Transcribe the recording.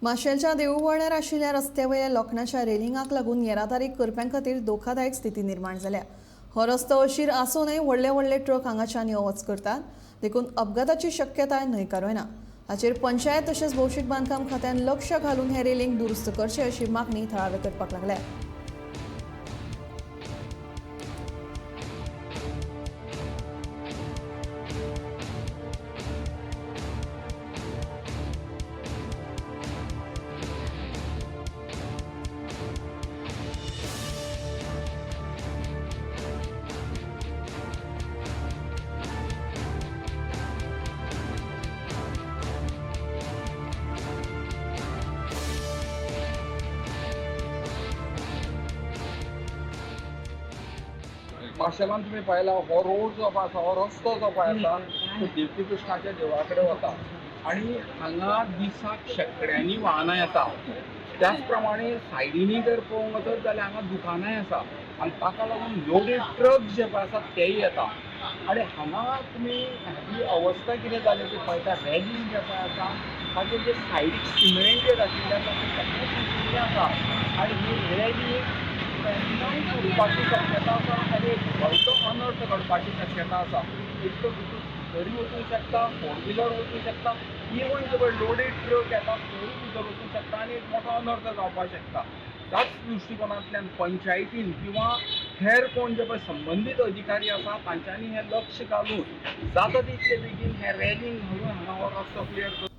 माशेलच्या देऊळवाड्यार आशिल्ल्या रस्त्या वयल्या लोखणाच्या रेलिंगाक लागून येरादारी करप्यां खातीर धोकादायक स्थिती निर्माण जाल्या. हो रस्तो अशीर आसूनय व्हडले व्हडले ट्रक हांगाच्यान यो वच करतात, देखून अपघाताची शक्यताय न्हयकारूना. हाचेर पंचायत तशेंच भौशीक बांदकाम खात्यान लक्ष घालून हे रेलिंग दुरुस्त करचे अशी मागणी थळावे करपाक लागल्या. माशेलान तुमी पळयला, हो रोड जो आसा, हो रस्तो जो पळय आसा तो देवकी कृष्णाच्या देवळा कडेन वता आनी हांगा दिसाक शेंकड्यांनी वाहनां येता. त्याच प्रमाणे सायडीनी जर पळोवंक वचत जाल्यार हांगा दुकानांय आसा आनी ताका लागून लोडेड ट्रक जे पळय आसा तेय येता. आनी हांगा तुमी ही अवस्था कितें जाल्या ती पळयता. रेलिंग जें पळय आसा ताचेर जे सायडीक सिमेंट जे घातिल्लें आसा तें सगळें तुटिल्लें आसा आनी ही रेलिंग केन्नाय पडपाची शक्यता आसा आनी एक व्हडलो अनर्थ घडपाची शक्यता आसा. एक तर भितूर तरी वचूंक शकता, फोर व्हिलर वचूंक शकता, इवन जे पळय लोडेड ट्रक येता तोय भितर वचूंक शकता आनी एक मोठो अनर्थ जावपाक शकता. त्याच दृश्टिकोनांतल्यान पंचायतीन किंवा हेर कोण जे पळय संबंदीत अधिकारी आसा तांच्यांनी हें लक्ष घालून जाता तितले बेगीन हें रेलिंग घालून हांगा हो रस्तो क्लियर